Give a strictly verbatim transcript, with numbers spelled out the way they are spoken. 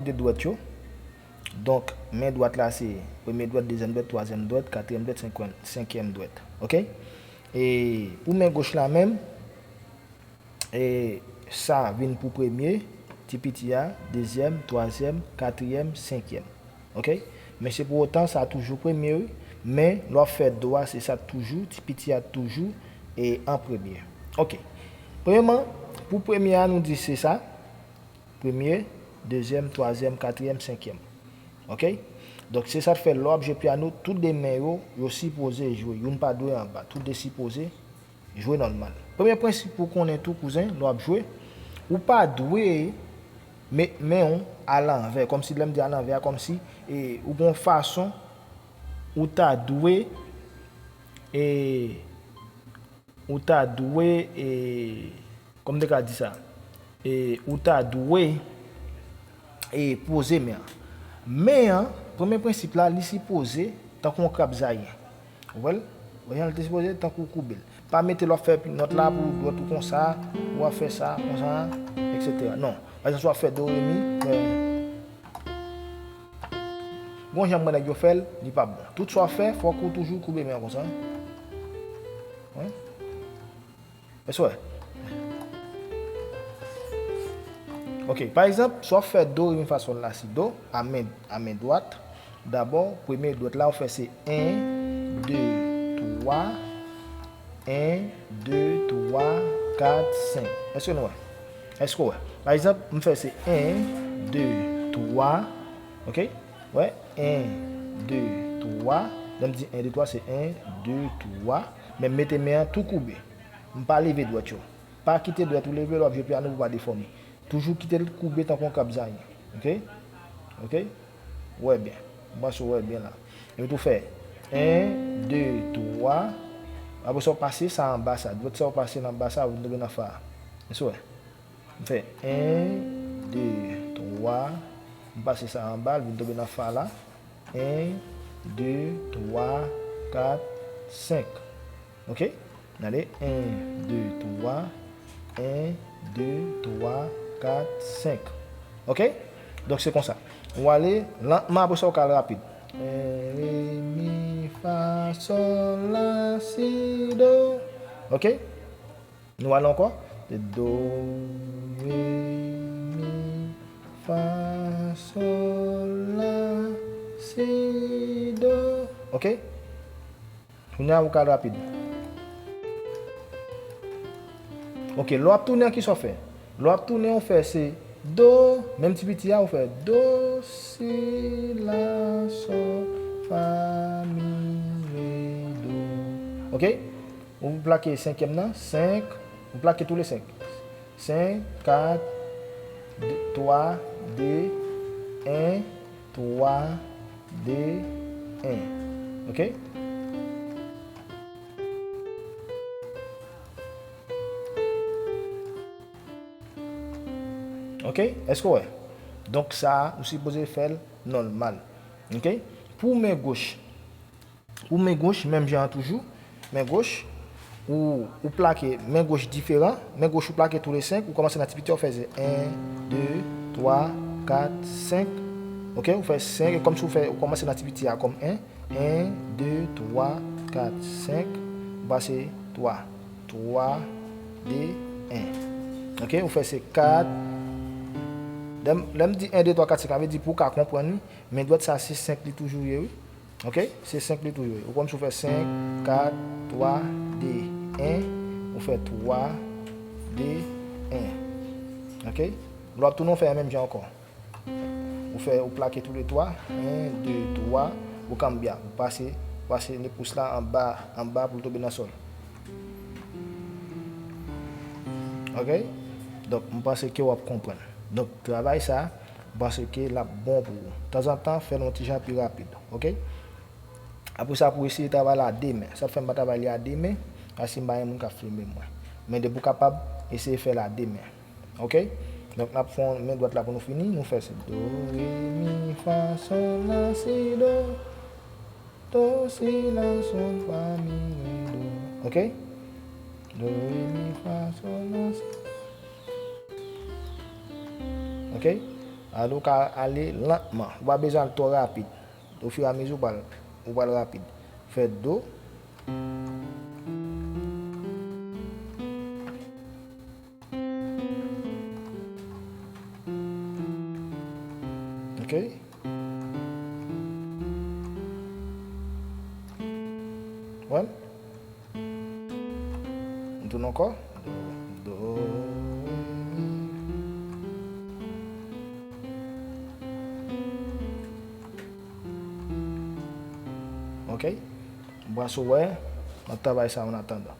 de dwèt yo. Donk, men dwat la se premye dwèt, dezyèm dwèt, twazyèm dwèt, katriyèm dwèt, senkyèm, senkyèm dwèt. Oke? E pou men goch la menm, e sa vin pou premye, ti piti a, dezyèm, twazyèm, katriyèm, senkyèm. Oke? Men se pou otan, sa toujou premye, wi. Men lè w ap fè do a, se sa toujou, ti piti a toujou, e an premye. Oke. Premyèman, pou premye a, nou di se sa. Premye, dezyèm, twazyèm, katriyèm, senkyèm. Oke? Donk, se sa k fè lè w ap jwe pyano, tout de men yo, yo sipoze jwe. Youn pa dwe anba. Tout de sipoze jwe nòmal. Premye prensip pou w konnen tou, kouzen, lè w ap jwe, ou pa dwe met men w alanvè. Kòmsi, lè m di alanvè a, kòmsi, e, ou gon fason ou ta dwe, e, ou ta dwe, e, kòman m te ka di sa? E, ou ta dwe, e, poze men an. Men an, premye prensip la, li sipoze tankou yon krab zayen. Ou wè l? Ou wè jan l te sipoze tankou koube l. Pa mete l w ap fè nòt la pou dwèt ou konsa, ou ap fè sa, konsa, etsetera. Non. Pa egzanp, si w ap fè do, re, mi, fè, gon jan mwen nèg yo fè l, li pa bon. Tout sa w ap fè, fòk ou toujou koube men an konsa. Wi. Èske w wè? Oke, pa egzanp, si w ap fè do, re, mi, fa, sòl, la, si, do, a men, a men dwat, dabò, premye dwèt la, ou fè se en, de, twa, en, de, twa, kat, senk. Èske nou wè? Èske w wè? Pa egzanp, m fè se en, de, twa, oke? Wè, en, de, twa. Lè m di en, de, twa, se en, de, twa. Men m mete men an tou koube. M pa leve dwèt yo. Pa kite dwèt ou leve lè w ap jwe pyano pou w pa defòme. Toujou kite l koube tankou yon krab zayen. Oke? Oke? Ou wè byen. M panse w wè byen la. Epi tou fè en, de, twa. Apre sa, w pase sa anba sa. Dwèt sa, w pase l anba sa, w vin tonbe nan fa a. Èske w wè? M fè en, de, twa. M pase sa anba, l vin tonbe nan fa la. En, de, twa, kat, senk. Oke? Gade, en, de, twa. En, de, twa, kat, senk. Oke? Donk, se konsa. Ou ale lantman, apre sa, ou ka al rapid. En, re, mi, fa, sòl, la, si, do. Oke? Nou ale ankò. Se do, re, mi, fa, sòl, la, si, do. Oke? Kounye a, ou ka rapid. Oke, lè w ap tounen an, kisa w fè? Lè w ap tounen, ou fè se do, menm ti piti a, ou fè do, si, la, sòl, fa, mi, re, do. Oke? Ou plake senkyèm nan, senk, ou plake tou le senk. Senk, kat, de, twa, de, en, twa, de, en. Oke? Oke? Èske w wè? Donk, sa a, ou sipoze fè l nòmal. Oke? Pou men goch, Pou men goch, menm jan an toujou. Men goch, ou, ou plake men goch diferan. Men goch ou plake tou le senk. Ou kòmanse nan ti piti a, ou fè se en, de, twa, kat, senk. Oke, ou fè senk, e kòmsi ou fè, ou kòmanse nan ti piti a kòm en. En, de, twa, kat, senk. Ou pase twa. Twa, de, en. Oke, ou fè se kat. Lè m, lè m di en, de, twa, kat, senk, sa vle di pou w ka konprann, wi. Men dwèt sa, se senk li toujou ye, wi. Oke? Se senk li toujou ye. Ou kòmsi ou fè senk, kat, twa, de, en, ou fè twa, de, en. Oke? Lè w ap tounen, ou fè menm jan ankò. Ou fè, ou plake tou le twa, en, de, twa, ou kanbya. Ou pase, pase le pous la anba, anba pou l tonbe nan sòl. Oke? Donk, m panse ke w ap konprann. Donk, travay sa, m panse ke l ap bon pou ou. Tanzantan, fè l yon ti jan pi rapid. Oke? Apre sa, pou eseye travay la a de men. Sa k fè m pa travay li a de men, paske m pa gen moun k ap filme mwen. Men depi w kapab, eseye fè l a de men. Oke? Donk, n ap fè yon men dwat la pou nou fini. Nou fè se do, re, mi, fa, sòl, la, si, do. Do, si, la, sòl, fa, mi, re, do. Oke? Do, re, mi, fa, sòl, la, si. Oke? Ale, ou ka ale lantman. Ou pa bezwen al twò rapid. Ofiramezi ou pral, ou pral rapid. Fè do. Ok. Wè? M tounen ankò. Do, do, mi. Ok. M pral sou wè. M ap travay sa an atandan.